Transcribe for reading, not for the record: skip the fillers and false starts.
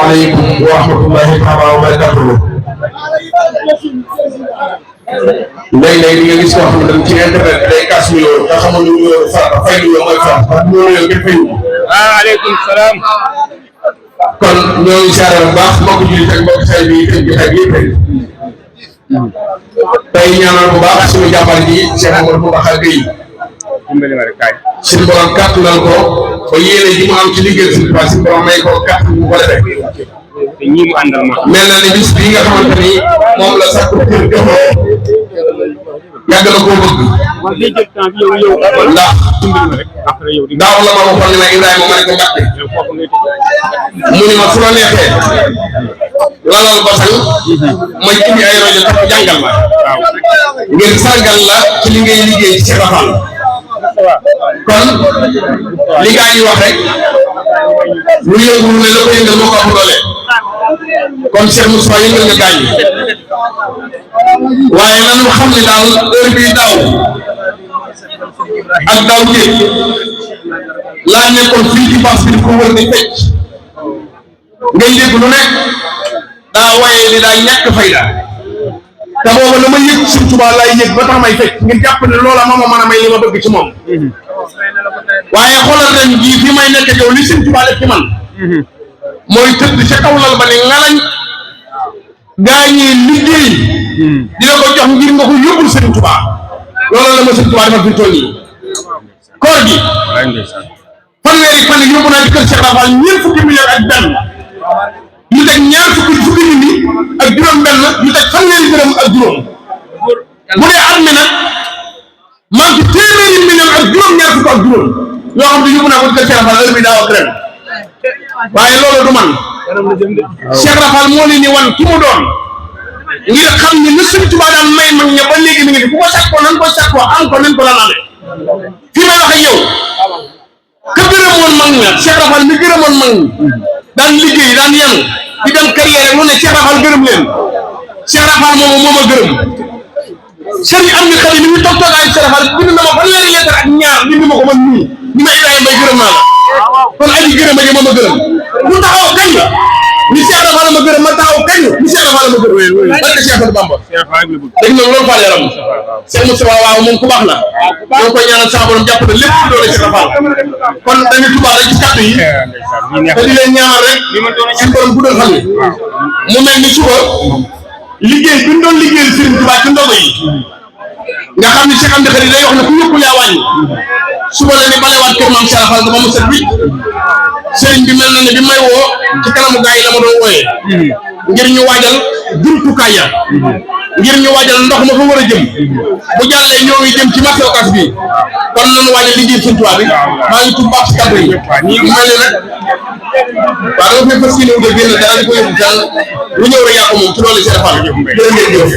asalaamaaleykum wa rahmatullahi taala wa barakatuh. léeg-léeg di nga gis koo xam ne ci internet day kas nuyoo nga xamul ne nuyoo farata fay nuyoo mooy farata parce que nuyoo nga fay. waaleykum salaam. kon ñoo ngi siyaare bu baax mbokk jullit ak mbokk say bi tëj bi ak yëpp tey ñaanal bu baax suñu jàmbar ji Cheikh Amadou Mountakha Gueye suñu borom kàttanal ko ba yéene ji mu am ci liggéey suñu tubaab suñu borom may ko kàttan bu ko defee ñi mu àndal ma mel na ni bis bii nga xamante ni moom la sax kër joxoo yàgg na koo bëgg ndax daaw la ma waxoon ne ma Ibrahima ma ne ko Mbàkke mu ni ma su la neexee lalal basal ma indi ay rajo tax jàngal ma ngir sargal la ci li ngay liggéey ci Cheikh Rafal kon li gaa yi wax rek lu yëngu lu ne la ko yëngal moo ko am doole kon Cheikh Moussa yëngal nga gaa yi waaye nanu xam ne daal heure bii daaw ak daaw jéeg laa nekkoon fii ci bas bi ko wër di fecc ngay dégg lu nekk daa waye ni daa ñàkk fayda te booba la ma yëg Sëñ Tuubaa laay yëg ba tax may fecc ngir jàpp ne loola moo ma mën a may li ma bëgg ci moom waaye xoolal ren jii fi may nekk yow li Sëñ Tuubaa def ci man mooy tëdd ca kaw lal ba ne ngalañ gaa ñi liggéey dina ko jox ngir nga ko yóbbul Sëñ Tuubaa loola la ma Sëñ Tuubaa defal fi toll nii koor gi fanweeri fan yóbbu naa ci kër Cheikh Rafal ñeent fukki million ak benn ñu teg ñaar fukki nit ak juróom benn ñu teg fanweeri dërëm ak juróom bu dee at mi nag maa ngi ci téeméeri million ak juróom ñaar fukk ak juróom yoo xam ne yóbbu naa ko ci kër Cheikh Rafal heure bi daaw ak ren waaye loolu du man Cheikh Rafal moo leen ni wan ki mu doon ngir xam ni lu Sëñ Tuubaa daan may mag ña ba léegi mi ngi fi bu ko sàkkoo nan ko sàkkoo am ko nan ko lan amee fi may wax ak yow ka gërëmoon mag ña Cheikh Rafal mi gërëmoon mag ñi daan liggéey daan yanu di dem carrière lu ne Cheikh Rafal gërëm leen Cheikh Rafal moomu moo ma gërëm sëriñ am ni xale ni ñu toog toogaayu Cheikh Rafal bind na ma fanweeri lettre ak ñaar bind ma ko man nii ni ma Ibrahima Mbaye gërëm naa la kon aji gërëm aji moo ma gërëm mu taxaw kañ ni Cheikh Rafal ma gërëm ma taxaw kañ ni Cheikh Rafal ma gërëm barke Cheikh Ahmadou Bamba dégg nga loolu Fall yaram Cheikh Moussa waaw moom ku baax la ñoo koy ñaanal sa borom jàpp na lépp ci doole Cheikh Rafal kon dañuy tubaab rek ci kàddu yi te di leen ñaanal rek suñu borom guddal fan yi mu mel ni suba liggéey bi ñu doon liggéeyal Serigne Touba ci ndogo yi nga xam ne Cheikh Amdi Khadi day wax ne ku yëkkul yaa wàññi suba la ni balewaat kër maam Cheikh Rafal ba mu set bi Serigne bi mel na ne bi may woo ci kanamu gaa yi la ma doon wooyee ngir ñu waajal jumtukaay ya ngir ñu waajal ndox ma fa war a jëm bu jàllee ñoo ngi jëm ci marché Ocass bi kon nañu waajal liggéey Sëñ Tuubaa bi maa ngi tudd baax ci kàddu yi mu mel ne nag waaw dama fay fas yéene wu génn dara di ko yóbbu fenn lu ñëw rek yaa ko moom ci loolu Cheikh Rafal jërë ngeen jëf